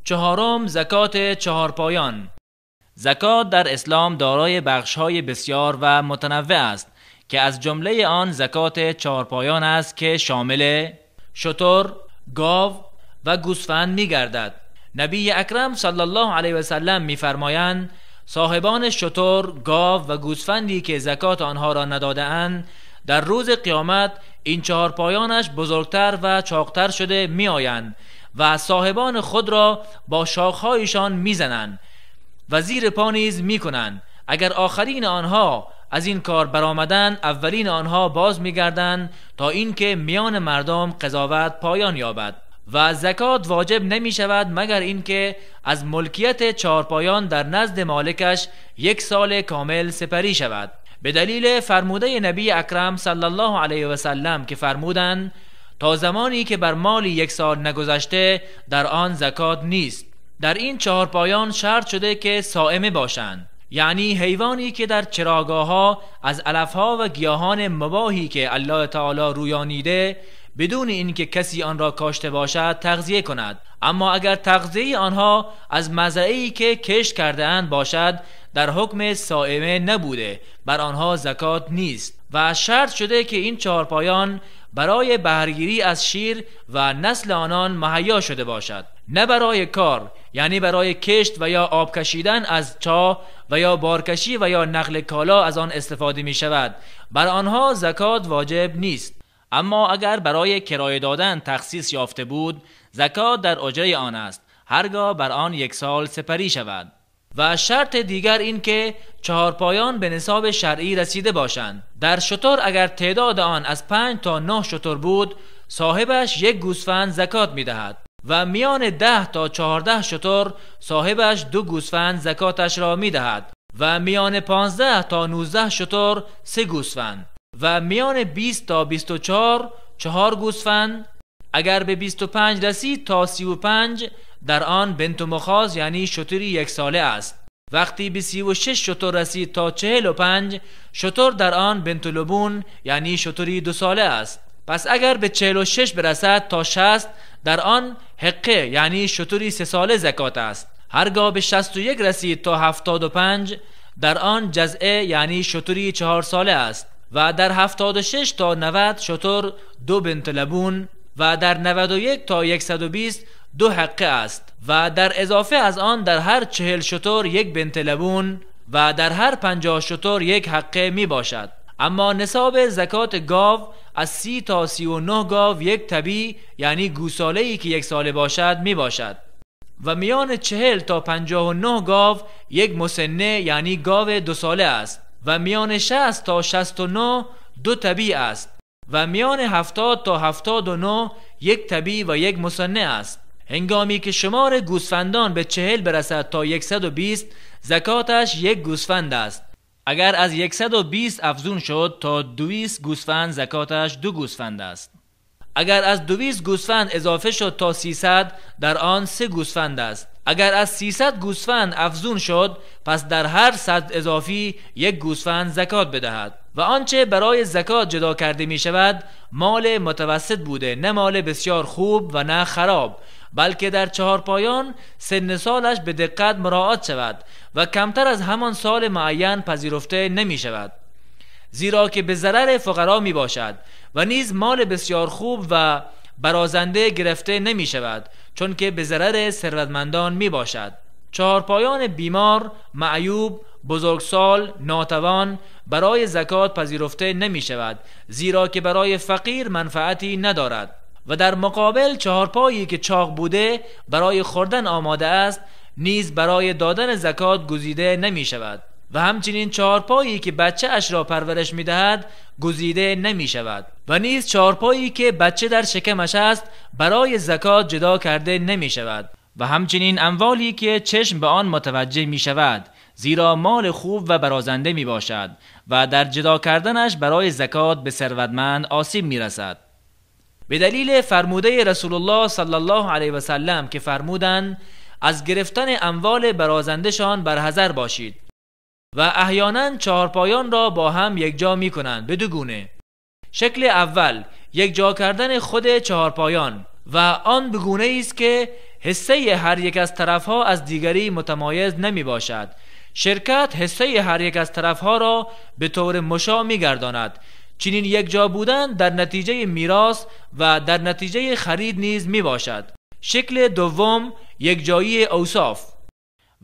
چهارم، زکات چهارپایان. زکات در اسلام دارای بخش‌های بسیار و متنوع است که از جمله آن زکات چهارپایان است که شامل شتر، گاو و گوسفند می‌گردد. نبی اکرم صلی الله علیه و سلم می‌فرمایند صاحبان شتر، گاو و گوسفندی که زکات آنها را نداده‌اند در روز قیامت این چهارپایانش بزرگتر و چاقتر شده می‌آیند و صاحبان خود را با شاخهایشان می‌زنند و زیر پا نیز می‌کنند. اگر آخرین آنها از این کار برآمدند، اولین آنها باز می‌گردند تا اینکه میان مردم قضاوت پایان یابد. و زکات واجب نمی شود مگر اینکه از ملکیت چهارپایان در نزد مالکش 1 سال کامل سپری شود، به دلیل فرموده نبی اکرم صلی الله علیه و سلم که فرمودند تا زمانی که بر مالی 1 سال نگذشته در آن زکات نیست. در این چهارپایان شرط شده که صائمه باشند، یعنی حیوانی که در چراگاه‌ها از علف‌ها و گیاهان مباحی که الله تعالی رویانیده بدون اینکه کسی آن را کاشته باشد تغذیه کند. اما اگر تغذیه آنها از مزرعه‌ای که کشت کرده اند باشد در حکم صائمه نبوده، بر آنها زکات نیست. و شرط شده که این چهارپایان برای بهره‌گیری از شیر و نسل آنان مهیا شده باشد، نه برای کار، یعنی برای کشت و یا آب کشیدن از چاه و یا بارکشی و یا نقل کالا از آن استفاده می شود، بر آنها زکات واجب نیست. اما اگر برای کرایه دادن تخصیص یافته بود، زکات در اجره آن است، هرگاه بر آن 1 سال سپری شود. و شرط دیگر این که چهارپایان به نصاب شرعی رسیده باشند. در شتر اگر تعداد آن از 5 تا 9 شتر بود، صاحبش 1 گوسفند زکات می‌دهد و میان 10 تا 14 شتر صاحبش 2 گوسفند زکاتش را می‌دهد و میان 15 تا 19 شتر 3 گوسفند و میان 20 تا 24 4 گوسفند. اگر به 25 رسید تا 35 در آن بنت مخاض یعنی شتری 1 ساله است. وقتی به 36 شتر رسید تا 45 شتر در آن بنت لبون یعنی شتری 2 ساله است. پس اگر به 46 برسد تا 60 در آن حقه یعنی شتری 3 ساله زکات است. هرگاه به 61 رسید تا 75 در آن جزعه یعنی شتری 4 ساله است و در 76 تا 90 شتر 2 بنت لبون و در 91 تا 120 2 حقه است و در اضافه از آن در هر 40 شتر 1 بنت لبون و در هر 50 شتر 1 حقه می باشد. اما نصاب زکات گاو از 30 تا 39 گاو 1 طبی یعنی گوساله‌ای که 1 ساله باشد می باشد و میان 40 تا 59 گاو 1 مسنه یعنی گاو 2 ساله است و میان 60 تا 69 2 طبی است و میان 70 تا 79 1 طبی و 1 مسنه است. هنگامی که شمار گوسفندان به 40 برسد تا 120 زکاتش 1 گوسفند است. اگر از 120 افزون شد تا 200 گوسفند زکاتش 2 گوسفند است. اگر از 200 گوسفند اضافه شد تا 300 در آن 3 گوسفند است. اگر از 300 گوسفند افزون شد پس در هر 100 اضافی 1 گوسفند زکات بدهد. و آنچه برای زکات جدا کرده می شود مال متوسط بوده، نه مال بسیار خوب و نه خراب، بلکه در چهارپایان سن سالش به دقت مراعات شود و کمتر از همان سال معین پذیرفته نمی شود، زیرا که به ضرر فقرا می باشد و نیز مال بسیار خوب و برازنده گرفته نمی شود، چون که به ضرر ثروتمندان می باشد. چهارپایان بیمار، معیوب، بزرگسال، ناتوان برای زکات پذیرفته نمی شود، زیرا که برای فقیر منفعتی ندارد. و در مقابل چهارپایی که چاق بوده برای خوردن آماده است نیز برای دادن زکات گزیده نمی شود و همچنین چهارپایی که بچه اش را پرورش می دهد گزیده نمی شود و نیز چهارپایی که بچه در شکمش است برای زکات جدا کرده نمی شود و همچنین اموالی که چشم به آن متوجه می شود، زیرا مال خوب و برازنده می باشد و در جدا کردنش برای زکات به ثروتمند آسیب می رسد. به دلیل فرموده رسول الله صلی الله علیه و سلم که فرمودند از گرفتن اموال برازندشان برحذر باشید. و احیانا چهارپایان را با هم یکجا می کنند به دو گونه. شکل اول یکجا کردن خود چهارپایان و آن به گونه ای است که حصه هر یک از طرفها از دیگری متمایز نمی باشد. شرکت حصه هر یک از طرفها را به طور مشاع می گرداند. چنین یک جا بودن در نتیجه میراث و در نتیجه خرید نیز می باشد. شکل دوم یک جایی اوصاف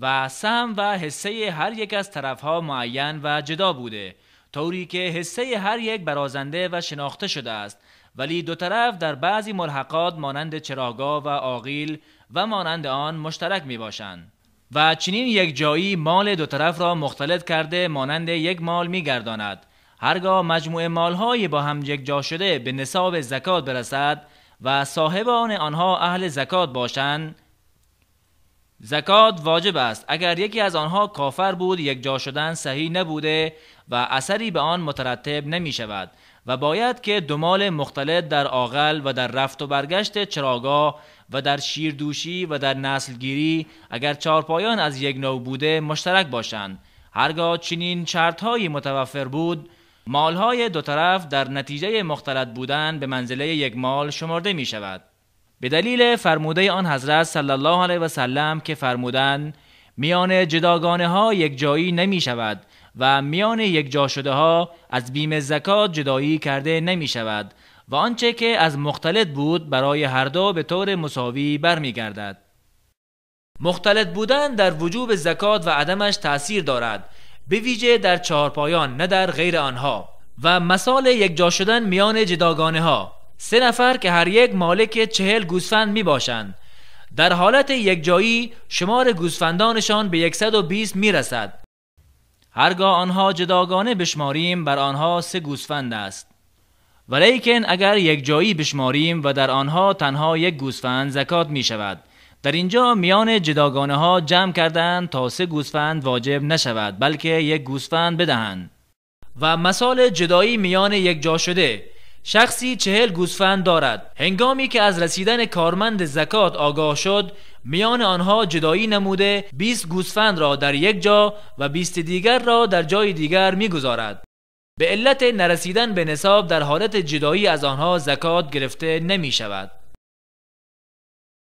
و سهم و حصه هر یک از طرفها معین و جدا بوده، طوری که حصه هر یک برازنده و شناخته شده است، ولی دو طرف در بعضی ملحقات مانند چراگاه و آغیل و مانند آن مشترک می باشند و چنین یک جایی مال دو طرف را مختلط کرده مانند یک مال می گرداند. هرگاه مجموعه مالهای با هم یک جا شده به نصاب زکات برسد و صاحبان آنها اهل زکات باشند، زکات واجب است. اگر یکی از آنها کافر بود، یک جا شدن صحیح نبوده و اثری به آن مترتب نمی شود و باید که دو مال مختلط در آغل و در رفت و برگشت چراگاه و در شیردوشی و در نسلگیری اگر چارپایان از یک نوع بوده مشترک باشند. هرگاه چنین شرطهایی متوفر بود، مالهای دو طرف در نتیجه مختلط بودن به منزله یک مال شمرده می شود. به دلیل فرموده آن حضرت صلی الله علیه و سلم که فرمودند میان جداگانه ها یک جایی نمی شود و میان یک جا شده ها از بیم زکات جدایی کرده نمی شود و آنچه که از مختلط بود برای هر دو به طور مساوی برمی گردد. مختلط بودن در وجوب زکات و عدمش تأثیر دارد، به ویژه در چهارپایان نه در غیر آنها. و مثال یک جا شدن میان جداگانه ها، 3 نفر که هر یک مالک 40 گوسفند می باشند، در حالت یک جایی شمار گوسفندانشان به 120 می رسد. هرگاه آنها جداگانه بشماریم بر آنها 3 گوسفند است، ولیکن اگر یک جایی بشماریم و در آنها تنها 1 گوسفند زکات می شود. در اینجا میان جداگانه ها جمع کردند تا 3 گوسفند واجب نشود، بلکه 1 گوسفند بدهند. و مثال جدایی میان یک جا شده، شخصی 40 گوسفند دارد. هنگامی که از رسیدن کارمند زکات آگاه شد، میان آنها جدایی نموده 20 گوسفند را در یک جا و 20 دیگر را در جای دیگر میگذارد. به علت نرسیدن به نصاب در حالت جدایی از آنها زکات گرفته نمی شود.